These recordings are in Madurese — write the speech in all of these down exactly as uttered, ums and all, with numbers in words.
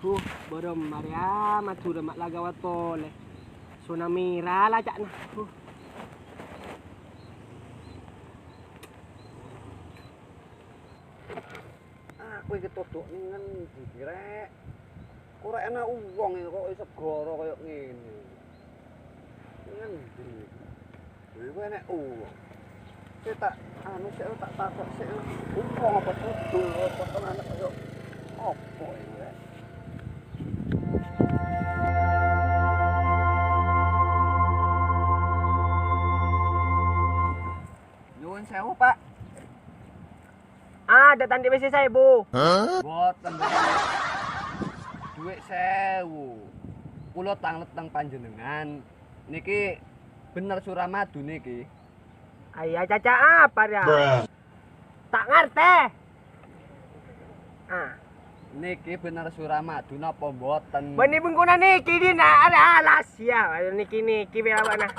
Huh, bârâmma rèya, Madhurâ ma' la ghâbây polè. Zona merah la ca'na. Huh. Ah, kowe iki todhuk ning ngendi, Rek? Korè'na wong iki kok segara kaya ngene. Ngendi? Lha kowe nek wong. Kowe tak anu sik, tak takok sik. Wong apa dudul apa tenan kaya apa iki, Rek? Nyuwun sewu, Pak. Ah, dâ' tandhi' pèssè saèbu. Mboten, mboten. Dhuwit sewu. Kula tang-letteng panjenengan. Niki bener Suramadu niki. Ayah caca apa ya? Ta' ngartè. Ah. Niki bener Suramadu napa mboten? Bânnè bengkona niki dina ada alas ya. Ayo niki, niki bela bana.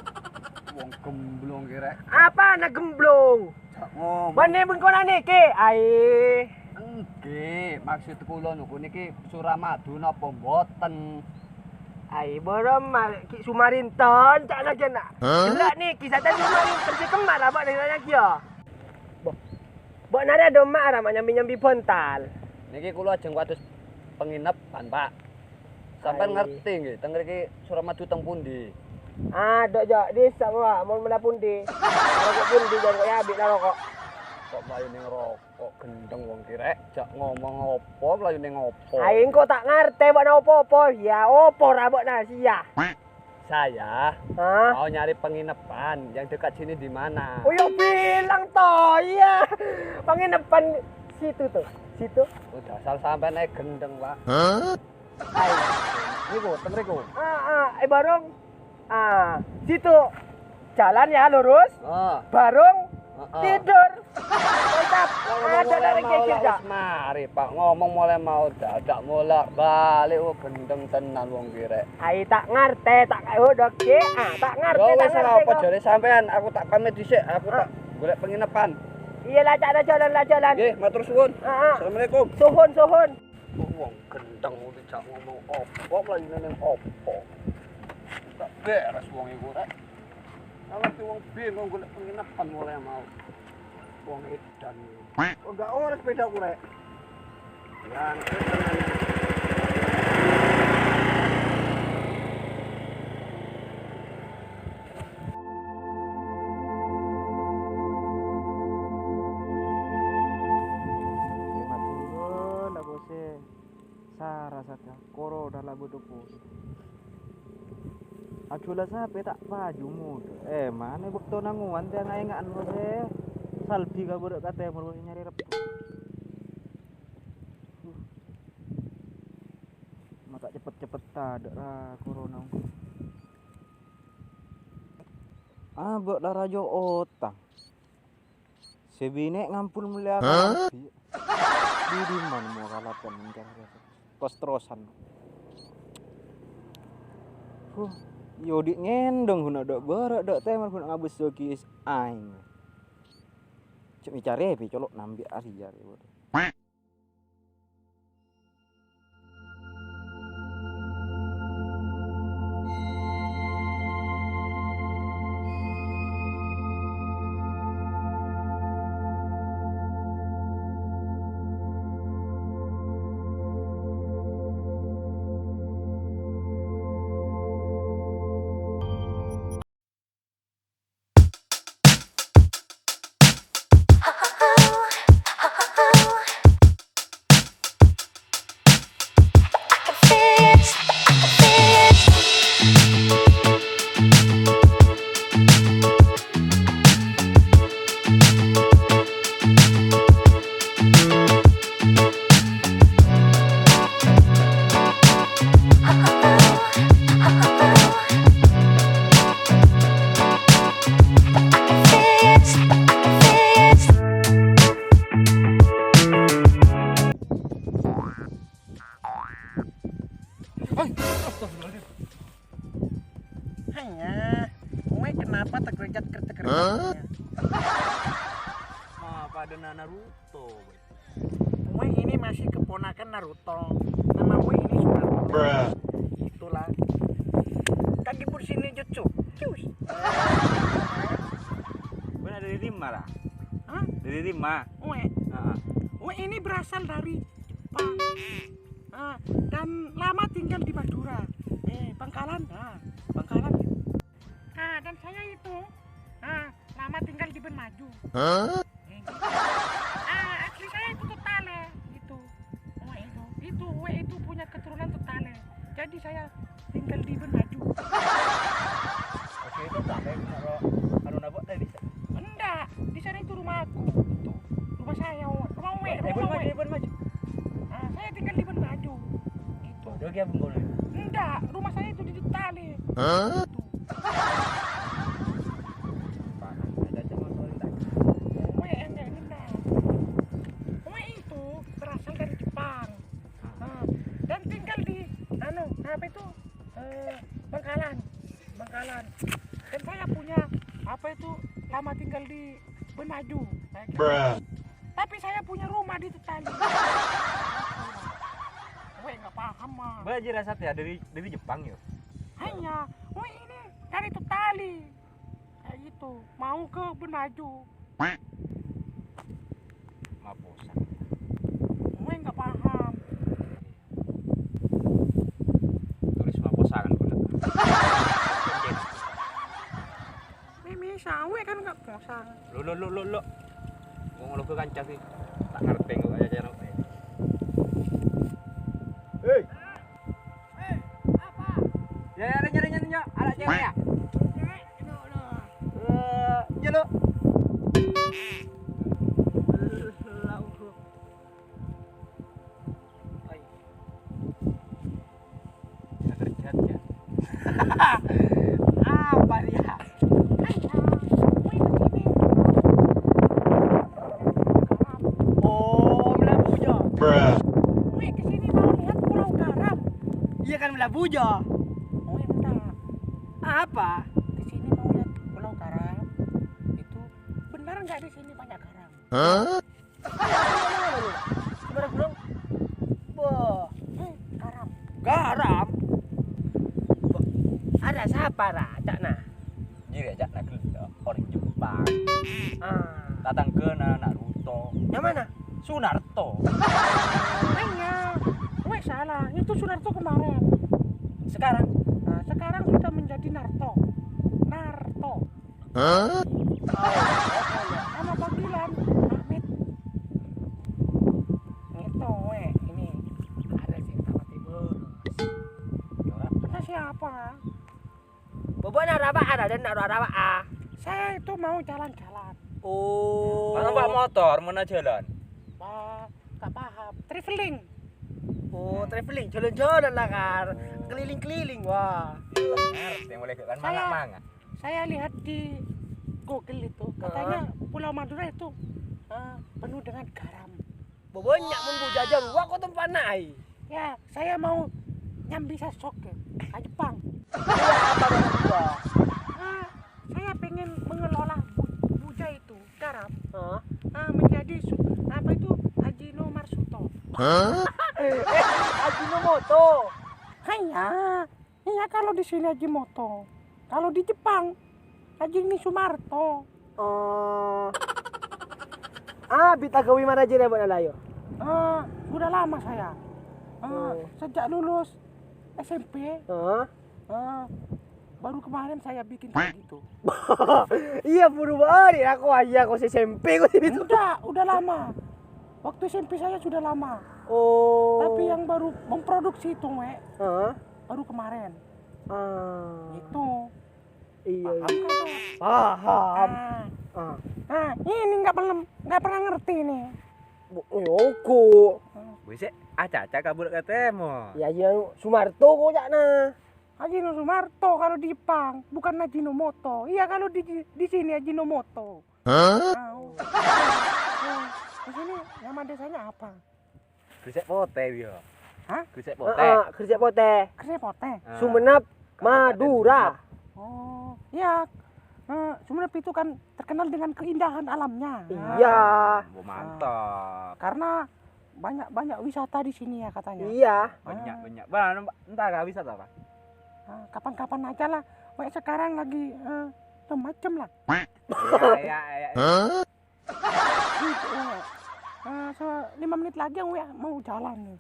Wong gemblong kira. Apa na gemblong? Cak ngomong. Bânnè bengkona niki. Ai. Enggih, maksud kula niku niki Suramadu napa mboten? Ai, bârâmma, Ki Sumarinton, ca'na jâna. Hah? Gellâ' niki, satèya Sumarinton sè kemma, Pak, nanya kiya. Bo-, bâ'na rèya dâ' emma' ra ma' nyambi-nyambi bhântal. Niki kula ajeng kados panginepan, Pak. Sampeyan Ai. Ngerti nggih, teng mriki Suramadu teng pundi? Adhu, Jo', dhisa, Pak, mon mèla pundi? Naroko' pundi, Jo', kok ya, abi' naroko'. Kok mlayu ning roko', gendheng wong ki, Rek. Jhâ' ngomong apa, mlayu ning apa? Ai, engko' ta' ngartè bâ'na apa-apa. Ya, apa ra bâ'na, siya? Saya Hah? Mau nyari penginapan yang dekat sini di mana? Oh, yo bilang to, iya. Penginapan situ tuh, situ. Udah asal sampean ae gendeng, Pak. Hah? Ayo. Niku, teng mriku. Ah, ah, eh, barong. Ah, situ. Jalan ya lurus. Ah. Barong. Heeh. Tidur. Tetap Lah, ngomong ada mulai dari mau kecil, lah, Kak. Wis mari, Pak. Ngomong mulai mau dadak molak-balik, oh, gendeng tenan wong ki rek. Ai, tak ngartè, tak, oh, dok, Ki. Ah, tak ngartè, Yo, tak wis, ora ngartè, apa kok. Jare sampean, aku tak pamit dhisik, aku Ah. tak golek penginapan. Iya, lah, cak, lah, jalan, lah, jalan. Nggih, matur suwun. Ah, ah. Assalamualaikum. Suhun, suhun. Wong gendeng dijak ngomong opo, mlayu neng opo. Tak beres wong iku, rek. Ngerti wong bingung golek penginapan mulai mau. Wong edan. Kok gak oleh sepedaku, rek? Yang Lima puluh lah, bos, eh. Sara saja, corona la butuh pun. Ajula sape ta' paju mudo. Eh, mane bâkto nangowan tè ngaenga'an, bos, eh. Salbi ka bârâ' ka tèmor, bos, nyarè rebbhu. Uh. Maka cepet-cepet tadâ' ra corona. Abâ' la rajo otang. Sè binè' ngampon mellèyakan Hah? Abi. Di dimman mo kalaban enggak kos-terrosan. Huh, yo di' ngendong guna dâ' bârâ' dâ' tèmor guna ngabessâ ki is aèng. Cè' micarè bi' colo' nambi' ari jare. Hanya, kowe kenapa tergelincir-tergelincir? Hah? Apa ada Naruto, boy? Kowe ini masih keponakan Naruto. Nama kowe ini sudah Itulah. Kan di sini cucu. Cus. Bâ'na dâri dimma, ra? Hah? Dâri dimma? Oe. Heeh. Oe ini berasal dari Jepang. Ah, dan lama tinggal di Madura. Eh, Bangkalan. Ah, Bangkalan. Nah, dan saya itu, ah, lama tinggal di Bân Maju. Hah? Eh, ah, asli saya itu Tutale, itu. Oe itu. Itu, Oe itu punya keturunan Tutale. Jadi saya tinggal di Bân Maju. Oke, itu Tutale, kalau anu nabok tadi. Enggak, di sana itu rumah aku. Itu. Rumah saya, Oe. Rumah Oe, eh, rumah Bân Maju, Oe. Eh, Bân Maju. Ah, saya tinggal di Bân Maju. Itu. Bodoh ya, Bun. Enggak, rumah saya itu di Tutale. Hah? Itu. Parah, ada cuma soal tadi. Oe, enggak, enggak. Oe itu berasal dari Jepang. Ah, dan tinggal di, anu, apa itu? Eh, Bangkalan. Bangkalan. Dan saya punya, apa itu, lama tinggal di Bân Maju. Saya kira. Tapi saya punya rumah di Tutale. Oe nggak paham, Mas. Bâ'na jârèya satèya dâri, dâri Jepang, yo? Hanya, oe ini dari Tutale. Kayak gitu. Mau ke Bân Maju. Maposa. Oe nggak paham. Tulis Maposa kan, Bun. Mimi sawe kan nggak posang. Lo, lo, lo, lo, lo. Wong lo ke kanca sih. Tak ngerti kok aja cara. Hei. Ya, ya, nyari, nyari, nyari. Ada cewek ya? Eh, nyeluk. Bisa kerja dia. Apa dia? Oh, melabuh, Jo. Wih, ke sini mau lihat Pulau Garam. Iya kan, melabuh, Jo. Oh, enggak. Apa? Ke sini mau lihat Pulau Garam. Itu benar nggak di sini banyak garam? Hah? Gimana, Bro? Wah. Hmm, garam. Garam? Ada siapa, Ra, ca'na? Jârèya ca'na ghellâ', orèng Jepang. Ah. Tatangghâna Naruto. Yang mana? Sunarto. Iya. Weh, salah. Itu Sunarto kemarin. Sekarang? Nah, sekarang sudah menjadi Narto. Narto. Hah? Nama panggilan Ahmed. Itu, weh, ini ada cerita mati, Bos. Kata siapa? Bobona rawa ada dan nak rawa, ah. Saya itu mau jalan-jalan. Oh. Mana Pak motor, mana jalan? Pak, nggak paham. Traveling. Oh, traveling, jalan-jalan lah, Kar. Keliling-keliling, wah. Ngerti mulai kan Saya mangga-mangga. Saya lihat di Google itu, katanya Heeh. Pulau Madura itu, eh, penuh dengan garam. Banyak mun bujajang, wah, kok tempana ai. Ya, saya mau nyambi sesok ya, ka Jepang. Iya, apa maksudnya? Eh, saya pengen mengelola bu-, buja itu, garam. Heeh. Eh, menjadi su-, apa itu, Ajinomarsuto. Hah? Eh, Ajinomoto. Hanya. Iya, kalau di sini Ajinomoto. Kalau di Jepang, Ajinosumarto. Oh. Ah, bit agawi mara jere, Bang Alayo? Eh, sudah lama saya. Eh, Oh. sejak lulus S M P, Heeh. eh, baru kemarin saya bikin kayak gitu. Iya, buru banget ya, aku aja, aku S M P, aku gitu. Udah, udah lama. Waktu S M P saya sudah lama. Oh. Tapi yang baru memproduksi itu, Mek, Heeh. baru kemarin. Ah. Itu. Iya, Paham iya. Kan, Pak? Paham. Ah. Ah. Nah, ini nggak belum, nggak pernah ngerti nih. Bu-, yogo. Hmm. Wis, aca-aca kabur katemo. Ya, iya, Sumarto kok ca'na. Ajinosumarto kalau di Jepang, bukan Ajinomoto. Iya, kalau di, di sini Ajinomoto. Hah? Tahu. Hmm. Di sini nama desanya apa? Gresek Potè, ya. Hah? Gresek Potè. Heeh, Gresek Potè. Gresek Potè. Ah, Sumenep, Kabupaten Madura. Sumenep. Oh, iya. Eh, Sumenep itu kan terkenal dengan keindahan alamnya. Iya. Oh, mantap. Karena Banyak-banyak wisata di sini ya katanya. Iya. Banyak, banyak. Bang, entar ka wisata apa? Ah, kapan-kapan aja lah. Wek sekarang lagi, eh, macem-macem lah. Iya, iya, iya. Gitu, Wek. Eh, se-, lima menit lagi, Wek, mau jalan nih.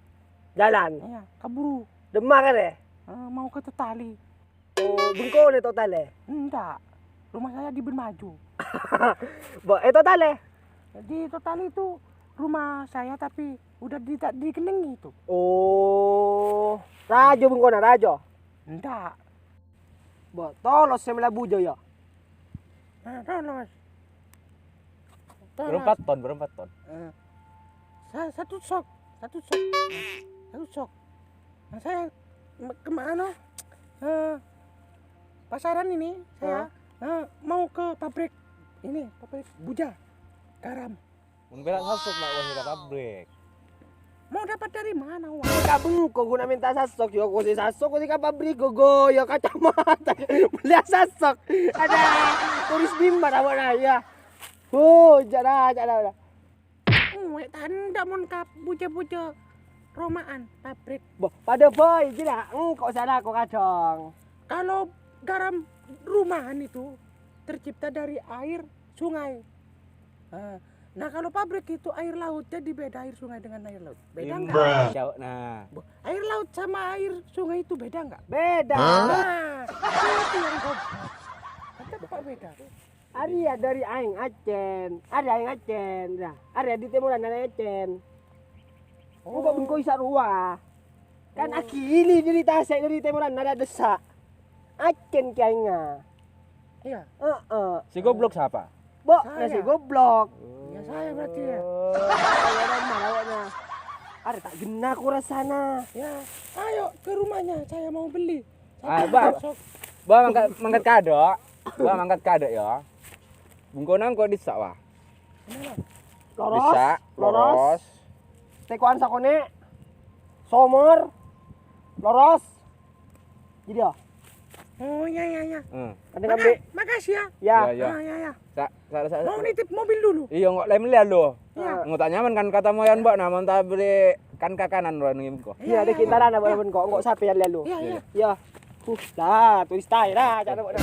Jalan? Iya, keburu. Demak kan ya? Eh, mau ke Totali. Oh, bengkona Totali? Enggak. Rumah saya di Benmaju. Bo, eh, Totali? Di Totali itu rumah saya, tapi udah di, dikenengi itu. Oh, rajo bengkona, rajo? Enggak. Bo, tolos sè mlabuh jâ, yâ. Nah, tolos. Tolos. Berempat ton, berempat ton. Eh, sa-, satu sok, satu sok. Satu sok. Nah, saya me-, kemana? Eh, pasaran ini, saya, eh, mau ke pabrik ini, pabrik buja garam. Mun pèra' sasok, Mak, wah, ka pabrik. Mau dapat dari mana, wah? Ka bengko guna minta sasok, yo, kok sè sasok, kok sè ka pabrik, gogo, yo, kacamata. Beli sasok. Ada turis bimbar awak nah, ya. Oh, jara, jara, jara. Wek tanda mon ka buja-buja romaan pabrik. Boh, pada boy, jera, engko' sala ko kadhong. Kalau garam rumahan itu tercipta dari air sungai. Ah, nah, kalau pabrik itu air laut, jadi beda air sungai dengan air laut. Beda nggak? Imbra. Jauh, nah. Boh, air laut sama air sungai itu beda nggak? Beda. Hah? Nah, itu yang goblok. Tetap kok beda. Arèya dâri aèng accèn, arèya aèng accèn, yâ. Arèya dâri tèmoran arèya accèn. Engko' bengko isa' rowa. Kan aghili dâri tasè' dâri tèmoran arèya dessa'. Accèn kèya aèngnga. Iya. Heeh. Si goblok sapa? Bo, nah, si goblok. Iya, saya berarti ya. Oh, ya, dan marahnya. Arèya ta' genna ko rassana. Ya, ayo ke rumahnya, saya mau beli. Ah, Bang. Bang, mangkat, mangkat kadhâ'. Bang, mangkat kadhâ', ya. Bengkona engko' dissa', wah. Loros, dissa', loros. Loros. Tekoan sakonè'. Somor. Loros. Jadi, ya. Oh, iya, iya, iya. Hmm. Maka-, makasih, ya. Ya. Iya, iya. Ah, iya, iya. Sa-, sa-, sa-, Mau nitip mobil dulu. Iya, engko' lem liya lo. Iya. Engko' ta' nyaman kan kata moyan, Mbak, namun ta' beri kan kakanan ro nengko. Iya, ada kintaran apa pun kok, engko' sampèyan liya lo. Iya, iya. Iya. Uh, lah, tulis tae lah, cara kok.